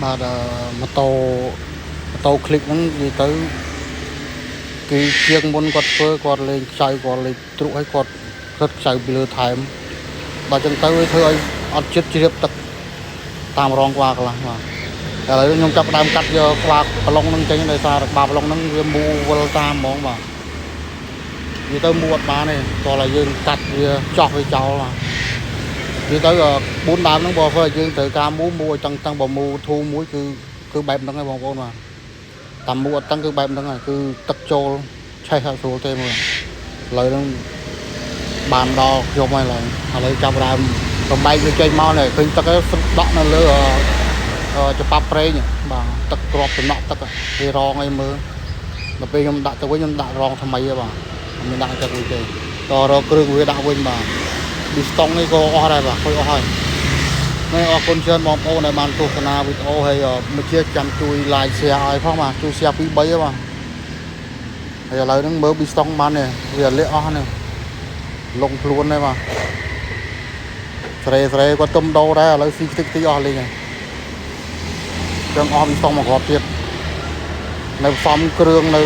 បាទអឺម៉ូតូម៉ូតូ click ហ្នឹងនិយាយទៅគឺជាងមុនគាត់ធ្វើគាត់លេងខ្ចៅគាត់លេងទ្រុឲ្យគាត់រត់ខ្ចៅពីលើថែមដល់ចឹងទៅវាធ្វើឲ្យអត់ចិត្តជ្រាបទឹកតាមរងក្បាលកន្លះបាទឥឡូវខ្ញុំចាប់ផ្ដើមកាត់យកក្បាលប្រឡុងហ្នឹងចេញដោយសារក្បាលប្រឡុងហ្នឹងវាមូវិលតាមហ្មងបាទនិយាយទៅមូអត់បានទេតោះតែយើងកាត់វាចោះវាចោលបាទនិយាយទៅ4ដើមហ្នឹងបើធ្វើឲ្យយើងត្រូវការមូមូឲ្យតឹងតឹងបើមូធូមួយគឺគឺបែបហ្នឹងហើយបងប្អូនបាទតាមមូអត់តឹងគឺបែបហ្នឹងហើយគឺទឹកចូលឆេះអត់ស្រួលទេមើលឥឡូវហ្នឹងបានដល់ខ្ញុំហើយឡើយឥឡូវចាប់ដើមបំបែកវាចេញមកនេះឃើញទឹកដក់នៅលើច្បាប់ប្រេងបាទទឹកក្របតំណក់ទឹកវារងអីមើលដល់ពេលខ្ញុំដាក់ទៅវិញខ្ញុំដាក់រងថ្មីហ៎បាទអត់មានដាក់ទឹកវិញទេតរកគ្រឿងវាដាក់វិញបាទ ប៊ីស្តុងនេះក៏អស់ដែរបាទខូចអស់ហើយនេះអរគុណច្រើនបងប្អូនដែលបានទស្សនាវីដេអូហើយមកជាចាំជួយ like share ឲ្យផងបាទជួយ share 2 3ហ៎បាទហើយឥឡូវហ្នឹងមើលប៊ីស្តុងបាននេះវាលាក់អស់នេះលងខ្លួនដែរបាទស្រេស្រេគាត់ទុំដោដែរឥឡូវស៊ីខ្ទេចខ្ទីអស់លេងហើយចឹងអស់ប៊ីស្តុងមកគ្រាប់ទៀតនៅផ្សំគ្រឿងនៅ